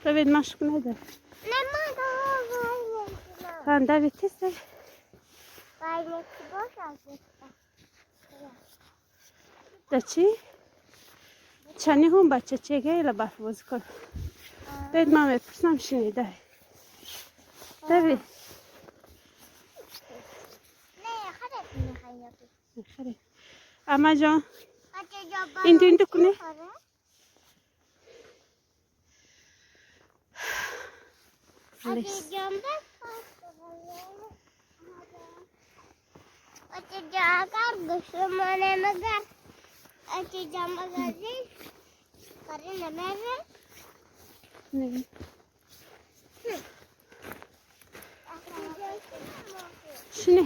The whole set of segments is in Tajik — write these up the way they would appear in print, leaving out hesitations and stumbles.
Давид машқ кунед. Давид тез. Да чӣ? Чани ҳум бача чегайла барф бозӣ кун. Давид ман мепурсам шинӣ давид. Давид. Ама ҷон. Инту инту кунӣ. Шине.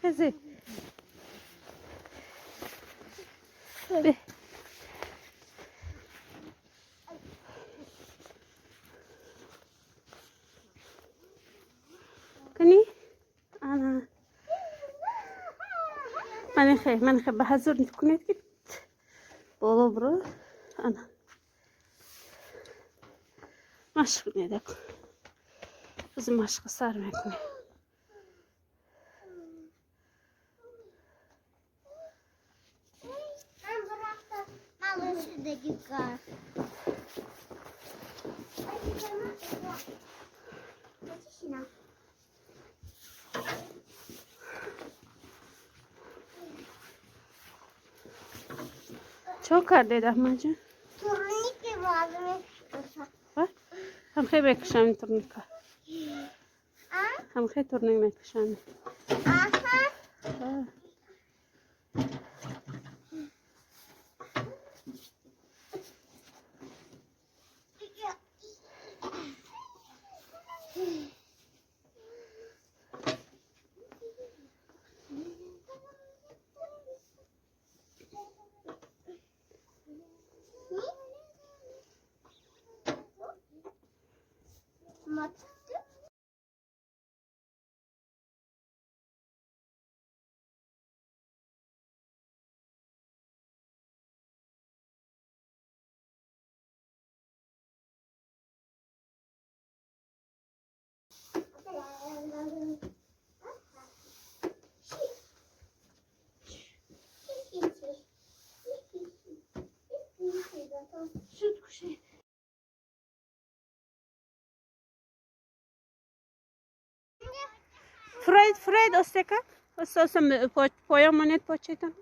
Хези. Кани? Ана. Ман хе ба ҳазур кунед ки боло биро. Ана. Машқ кунед. Биз машқи сар мекунем. Чо кардед, Аҳмадҷон? Турники Ҳамхе мекушам турника. Ҳамхе турник мекушам. Аҳа. Фрейд, Фрейд, остека. Оста поя монет почетам.